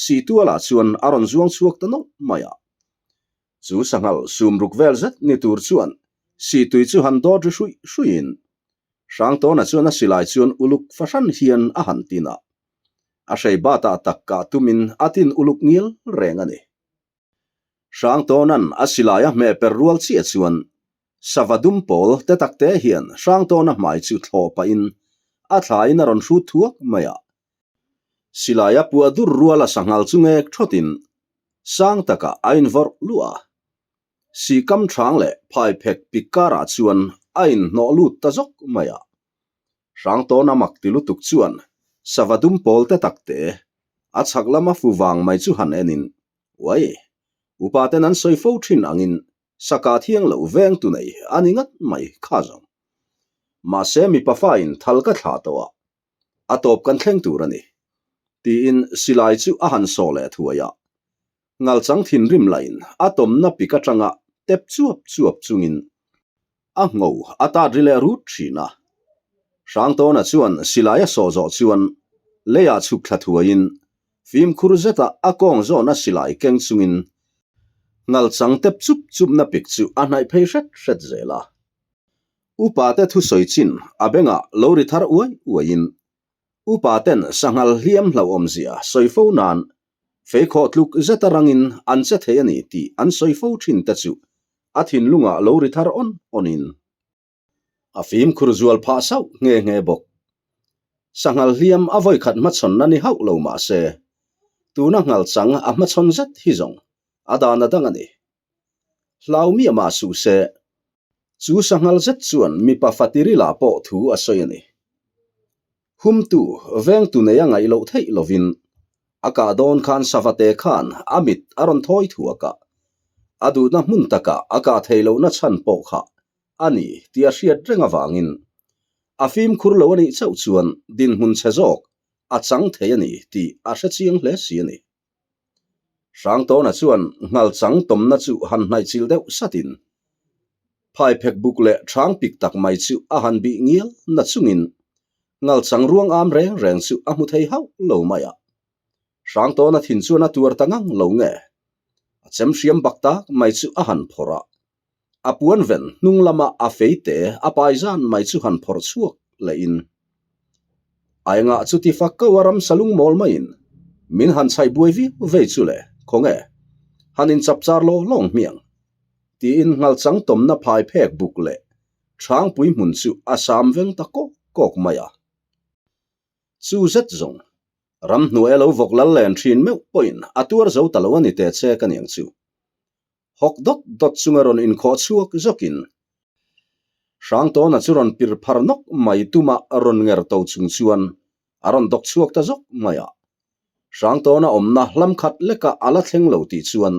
sihtualah chuan a rawn zuang chhuak ta nawlh mai a. Chu sanghal sumruk vel zet ni tur chuan sihtui chu han dawt ri hruih hruihin Hrangtawna chuan a silai chuan uluk fahran hian a han tin a. A hrei batah tak kah tumin a tin uluk ngial reng a ni. Hrangtawna'n a silai a hmeh per rual chiah chuan sava dum pawl te tak te hian Hrangtawna hmai chu thlawh pahin a thlaiin a rawn hrut thuak mai a. Silai a puah dur rual a sanghal chu ngek thawtin sang takah a invawrh luah a. Sihkam chang leh phaiphek pik karah chuan a inhnawh lut ta zawk mai a. Hrangtawna mak ti lutuk chuan sava dum pawl te tak te a chhak lama fu vang mai chu han enin, Uai, upa ten an sawi fo thin angin saka thiang loh veng tu nei a ni ngat mai kha zawng. Mahse mipa fain thal ka thlah tawh a, a tawp kan thleng tur a ni, tiin silai chu a han sawh leh thuai a. Ngalchang thinrim lain a tawmna pik atanga tep chuap chuap chungin a ngho a tat ri leh rut thin a. Hrangtawna chuan silai a sawh zawh chuan leiah chhuk thla thuaiin fimkhur zeta a kawng zawna silai keng chungin ngalchang tep chup chupna pik chu a hnaih phei hret hret zel a. Upa te thusawi chin a bengah lo ri thar uai uaiin Upa ten sanghal hliam hlauhawmzia sawi fo nan feikhawh tluk zeta rangin an che thei a ni tih an sawi fo thin te chu a thinlungah lo ri thar awn awnin a fimkhur zual phah sauh nghe nghe bawk. Sanghal hliam a vawikhat hmachhawnna ni hauh lo mah se, tuna nghal chang a hmachhawn zet hi zawng a dan a dang a ni. Hlau miah mah suh se, chu sanghal zet chuan mipa fatirila pawh thu a sawi a ni. Humtu, vengtu nei a ngaih loh theih lovin, a kah dawn khan Savate khan a mit a rawn thawi thuak a, a duhna hmun takah a kah theih lohna chhan pawh kha a ni tih a hriat reng avangin a fimkhur lo a nih chauh chuan dinhmun chhe zawk a chang thei a ni tih a hre chiang hle si a ni. Hrangtawna chuan nghalchang tawmna chu han hnaihchilh deuh satin phaiphek buk leh chhang pik tak mai chu a han bih ngial na chungin nghalchang ruang am reng reng chu a hmu thei hauh lo mai a. Hrangtawna thin chuan a tuar ta ngang lo nge? A chem hriam bak tak mai chu a han phawrh a, A puan ven hnung lama a fei te a pai zan mai chu han phawrh chhuak lehin a engah chuti fak ko a ramsa lungmawl maiin min han chhaih buai viau vei chu le, khawnge han inchap char law lawng hmiang tiin nghalchang tawmna phai phek buk leh chhangpui hmun chu a sam veng ta kawk kawk mai a. Chu zet zawng ramhnuai a lo vawk lal len thin meuh pawhin a tuar zo ta lo a ni teh che ka niang chu. Hawk dawt dawt chunga rawn inkhawh chhuak zawkin Hrangtawna chu rawn pir phar nawk mai tuma rawn nger to chung chuan a rawn dawk chhuak ta zawk mai a. Hrangtawna awmna hlam khat leka a la thleng lo tih chuan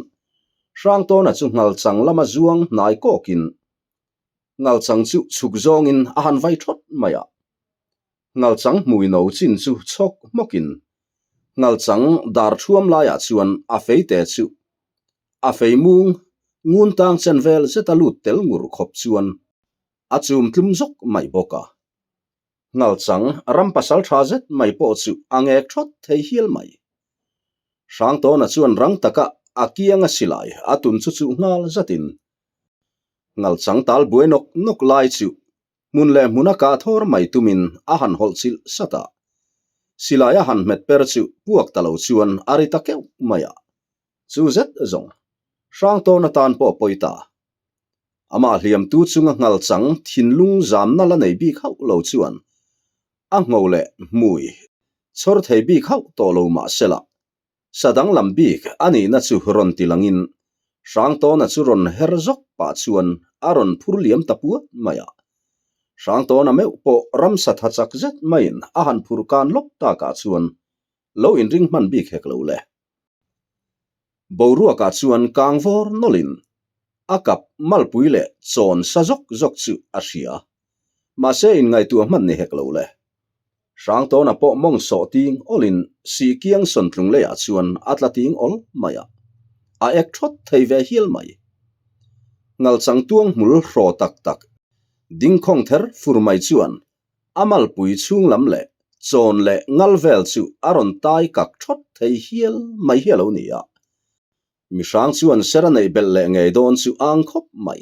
Hrangtawna chu nghalchang lama zuang hnai kawkin nghalchang chu chhuk zawngin a han vai thawt mai a. Nghalchang hmui no chin chu chhawk hmawkin nghalchang dar thuam laiah chuan a feite chu a fei mung ngun tang chen vel zeta lut tel ngur khawp chuan a chum tlum zawk mai bawk a. Nghalchang ram pasal tha zet mai pawh chu a ngek thawt thei hial mai. Hrangtawna chuan rang taka a kianga silai a tun chu chuh nghal zatin nghalchang tal buai nawk nawk lai chu Hmun leh hmuna kah thawr mai tumin a han hawlh chilh sat a. Silai a han hmet per chu puak ta lo chuan a ri ta keuh mai a. Chu zet zawng, Hrangtawn atan pawh pawi ta. Amah hliamtu chunga nghal chang thinlung zamna la nei bik hauh lo chuan a ngho leh hmui chhawr thei bik hauh tawh lo mah sela, Sa danglam bik a nihna chu rawn ti langin Hrangtawna chu rawn her zawk pah chuan a rawn phur liam ta puat mai a. Hrangtawna meuh pawh ramsa tha chak zet maiin a han phur kan lawk takah chuan lo inring hman bik hek lo le. Boruakah chuan kang vawr nawlhin a kap malpui leh chawn sa zawk zawk chu a hria. Mahse inngaihtuah hman ni hek lo le. Hrangtawna pawh mawng sawh ting awlin sih kiang sawntlung leiah chuan a tla ting awl mai a, a ek thawt thei ve hial mai. Ngalchang tuang hmul hraw tak tak dingkhawng ther fur mai chuan a malpui chhung lam leh chawn leh ngal vel chu a rawn tai kak thawt thei hial mai hi a lo ni a. Mihrang chuan ser a neih belh leh ngei dawn chu ang khawp mai.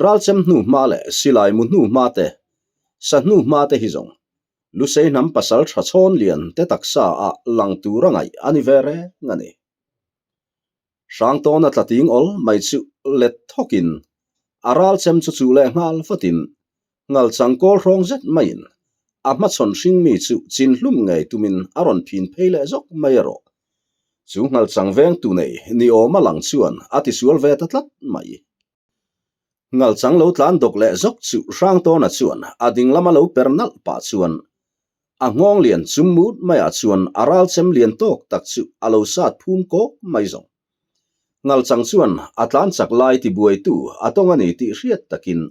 Ralchem hnu hma leh silai mu hnu hma te, sa hnu hma te hi zawng Lusei hnam pasal tha chhawn lian te taksa ah lang tur a ngaih a ni ve reng a ni. Hrangtawna tla ting awl mai chu let thawkin a ralchem chu chuh leh nghal vatin Ngalchang kawl hrawng zet maiin a hmachhawn hring mi chu chin hlum ngei tumin a rawn phin phei leh zawk mai erawh. Chu ngalchang vengtu nei ni awma lang chuan a tisual ve ta tlat mai. Ngalchang lo tlan dawk leh zawk chu Hrangtawna chuan a ding lama lo per nalh pah chuan a nghawng lian chum mut maiah chuan a ralchem lian tawk tak chu a lo sat phum kawk mai zawng. Ngalchang chuan a tlan chak lai tibuaitu a tawng a ni tih hriat takin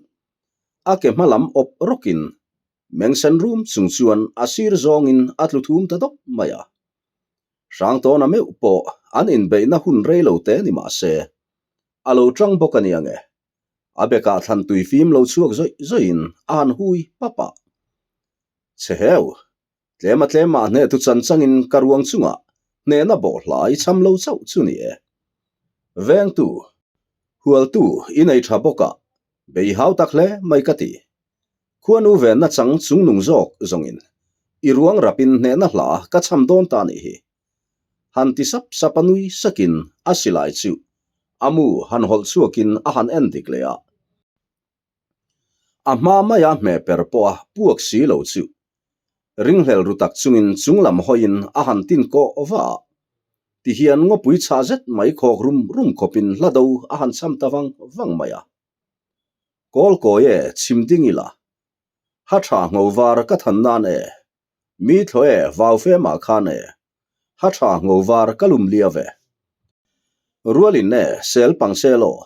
A ke hma lam awp rawkin mengsen rum chung chuan a sir zawngin a tlu thum ta dawp mai a. Hrangtawna meuh pawh an inbeihna hun rei lo te ni mah se, a lo tang bawk a ni ange. A bekah thlan tui fim lo chhuak zawih zawihin a han hui pap a. Chhe heu, tlem a tlem mah hnehtu chan changin ka ruang chungah hnehna bawhhlai cham lo chauh chu ni e. Vengtu, hualtu i nei tha bawk a, bei hau tak hle mai ka ti. Khuanu venna chang chungnung zawk zawngin i ruang rapin hnehna hla ka cham dawn ta nih hi. Han ti sap sap a nui sakin a silai chu a mu han hawlh chhuakin a han en dik leh a. A hma maia hmeh per pawha puak si lo chu ringhlel ru tak chungin chunglam hawiin a han tin kawh va a, tihian ngawpui chhah zet mai khawk rum rum khawpin hla do a han cham ta vang vang mai a. Kawl kawi e, chhim ding ila. Ha tha ngho var ka than nan e. Mi thlaw e, vau fe mah khan e. Ha tha ngho var ka lum lia ve. Rualin e, sel pang sel aw.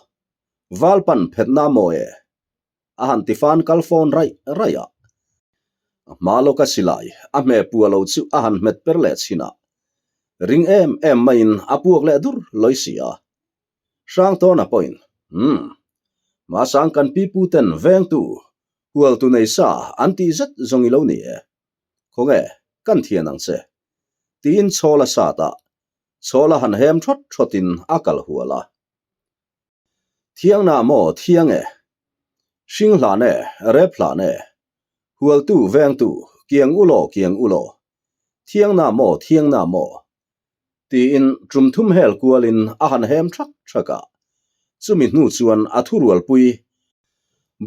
Val pan phet na maw e? A han ti fan kal fawn raih raih a. A hma lawka silai a hmeh pua lo chu a han hmet per leh chhin a. Ring em em maiin a puak leh dur lawi si a. Hrangtawna pawhin, Umm. Hmasang kan pipu ten vengtu, hualtu nei sa an tih zet zawng i lo ni e. Khawnge, kan thian ang che. Tiin chhawl a sat a. Chhawl a han hem thawt thawtin a kal hual a. Thiang na maw thiang e? Hring hlan e, rep hlan e? Hualtu vengtu, kiang u law kiang u law? Thiang na maw thiang na maw? Tiin tum thum hel kualin a han hem thak thak a. Chumi hnu chuan a thurualpui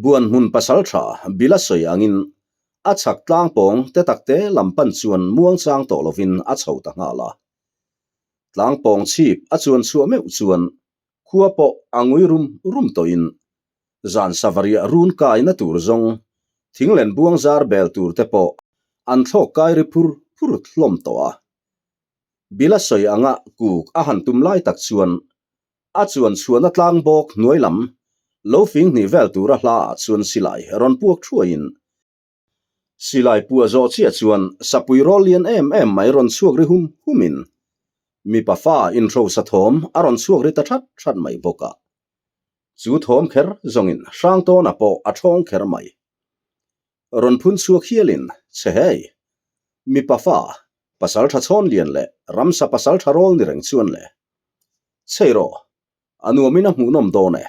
Buan hmun pasal tha Bila sawi angin a chhak tlang pawng te takte lam pan chuan muangchang tawh lovin a chho ta nghal a. Tlang pawng chhip a chuan chhuah meuh chuan khua pawh a ngui rum rum tawhin zan savariah run kaina tur zawng thinglen buang zar bel tur te pawh an thlawk kai ri phur phur hlawm tawh a. Bila sawi anga kuk a han tum lai tak chuan a chuan chhuahna tlang bawk hnuai lam lo fing hnih vel tura hla ah chuan silai rawn puak thuaiin Silai puah zawh chiah chuan sapui rawl lian em em mai rawn chhuak ri hum humin mipa fa inhrosa thawm a rawn chhuak ri ta that that mai bawk a. Chu thawm kher zawngin Hrangtawna pawh a thawng kher mai. Rawn phun chhuak hialin, Che hei! Mipa fa, pasal tha chhawn lian leh ramsa pasal tha rawl ni reng chuan le. Chei rawh, A nuamin a hmuhnawm dawn e.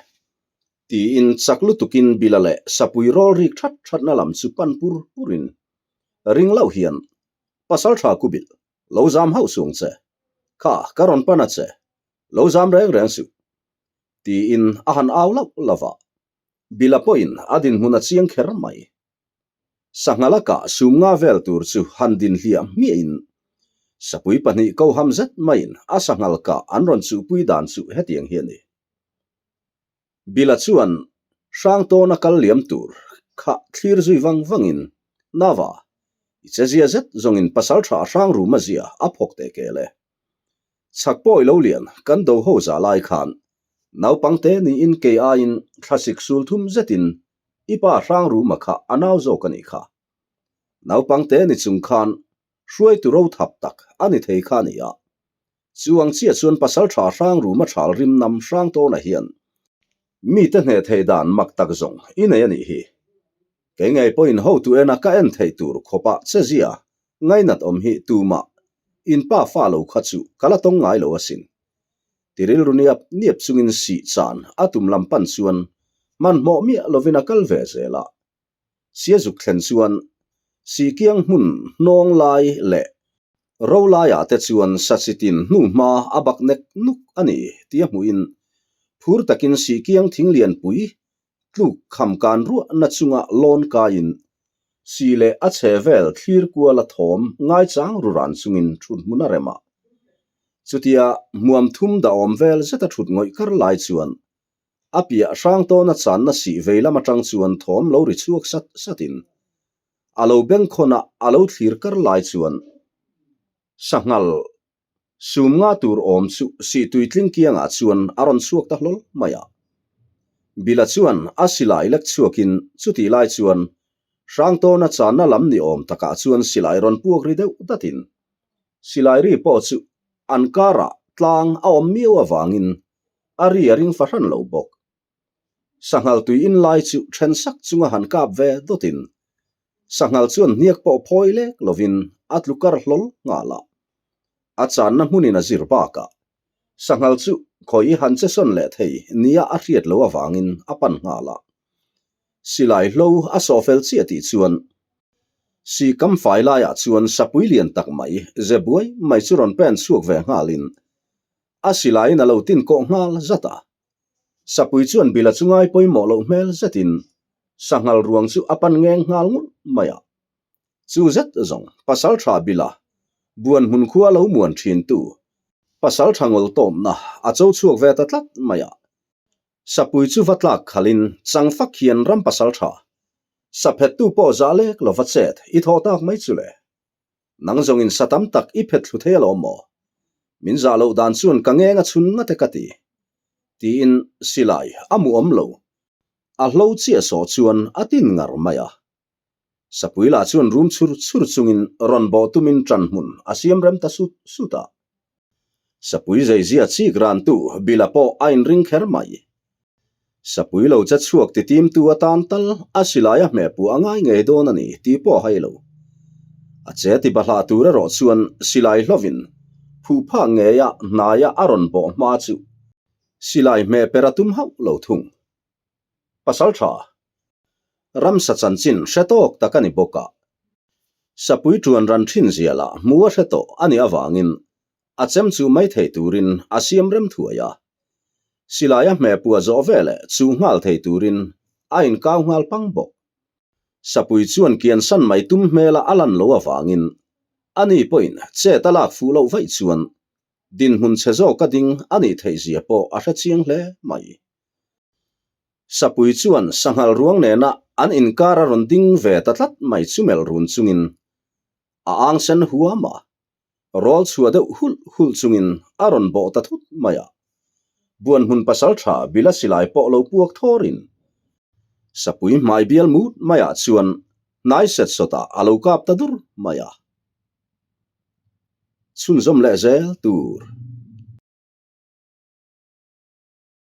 Tiin chak lutukin Bila leh Sapui rawl rik that thatna lam chu pan pur purin ring loh hian, Pasal tha ku bilh, lo zam hauh suang che. Kha, ka rawn pan a che. Lo zam reng reng suh. Tiin a han au lauh lauh a. Bila pawhin a dinhmun a chiang kher mai. Sangha lakah sum nga vel tur chu han din hliah hmiahin sapui pahnih koham zet maiin a sanghal kah an rawn chuhpui dan chu hetiang hi a ni. Bila chuan Hrangtawna kal liam tur kha thlir zui vang vangin, Nava, i che zia zet zawngin pasal tha hrang ruma zia a phawk teh kel e. Chhak pawh i lo lian kan do ho za lai khan naupangte niin kei aiin thlasik sul thum zetin I pa hrang ruma kha a nau zawk a nih kha. Naupangte ni chung khan hruaitu ro thap tak a ni thei kha a ni a. Chu ang chiah chuan pasaltha hrang ruma thal rim nam hrang tawnah hian mite hneh thei dan mak tak zawng i nei a nih hi. Kei ngei pawhin hotu ena ka en theih tur khawpah che zia ngainat awm hi tumah in pa fa lo kha chu ka la tawng ngai lo asin. Ti rilru niap niap chungin sih chan a tum lam pan chuan hmanhmawh miah lovin a kal ve zel a. Sia zuk thlen chuan Sihkiang hmun hnawng lai leh ro laiah te chuan sachitin hnu hma a bak nek nuk a ni tia hmuhin phur takin Sihkiang thing lianpui tluk kham kan ruahna chunga lawn kaiin si leh a chhe vel thlir kuala thawm ngaichang ru ran chungin thut hmun a rem a. Chutia hmuam thum dahawm vel zeta thut ngawih kar lai chuan a piah hrang tawna channa sih vei lam atang chuan thawm lo ri chhuak sat satin a lo bengkhawn a a lo thlir kar lai chuan sanghal Sum nga tur awm chu Sihtui tling kiangah chuan a rawn chhuak ta hlawl mai a. Bila chuan a silai lek chhuakin chutih lai chuan Hrangtawna channa lam ni awm takah chuan silai rawn puak ri deuh datin silai ri pawh chu an karah tlang a awm miau avangin a ri a ring fahran lo bawk. Sanghal tui in lai chu then sak chunga han kap ve dawtin sanghal chuan hniak pawh phawi lek lovin a tlu kar hlawl nghal a. A channa hmunin a zir bakah sanghal chu khawi han che sawn leh thei nia a hriat loh avangin a pan nghal a. Silai hlo a sawh fel chiah tih chuan si kam fai laiah chuan sapui lian tak mai ze buai mai chu rawn pen chhuak ve nghalin a silaiin a lo tin kawh nghal zat a. Sapui chuan Bila chu ngai pawimawh loh hmel zetin sanghal ruang chu a pan ngeng nghal ngulh mai a. Chu zet zawng Pasaltha Bila buan hmun khua lo muan thintu Pasaltha ngawl tawmna a cho chhuak ve ta tlat mai a. Sapui chu va tlak khalin chang fak hian ram Pasaltha saphettu pawh zah lek lova chet i thaw tak mai chu le. Nang zawngin sa tam tak i phet thlu thei alawm maw? Min zah loh dan chuan ka ngeng a chhun ngat e ka ti. Tiin silai a mu awm lo. A hlo chiah sawh chuan a tin ngar mai a. Sapui lah chuan rum chhur chhur chungin rawn bawh tumin ṭan hmun a siam rem ta sut sut a. Sapui zeizia chik rantu Bila pawh a inring kher mai. Sapui lo che chhuak ti timtu atan tal a silai a hmeh puah a ngai ngei dawn a ni tih pawh a hai lo. A che ti bahlah tur erawh chuan silai hlovin phuh phak ngeia hnaia a rawn bawh hma chu silai hmeh per a tum hauh lo thung. Pasal tha ramsa chanchin hre tawk tak a ni bawk a, sapui tuan ran thin zia lah hmu a hre tawh a nih avangin A chem chu mai thei turin a siam rem thuai a. Silai a hmeh puah zawh veleh chu nghal thei turin a inkau nghal pang bawk. Sapui chuan kiansan mai tum hmela a lan lo avangin ani pawhin chet a lak fuh loh vaih chuan dinhmun chhe zawka ding a nih theih zia pawh a hre chiang hle mai. Sapui chuan sanghal ruang nena an inkar a rawn ding ve ta tlat mai chu melh run chungin a ang sen huam a. Rawl chhuah deuh hulh hulh chungin a rawn bawh ta thut mai a. Buan hmun pasal tha Bila silai pawh lo puak thawrin Sapui hmai bial mut maiah chuan hnai set sawtah a lo kap ta dur mai a. Chhunzawm leh zel tur.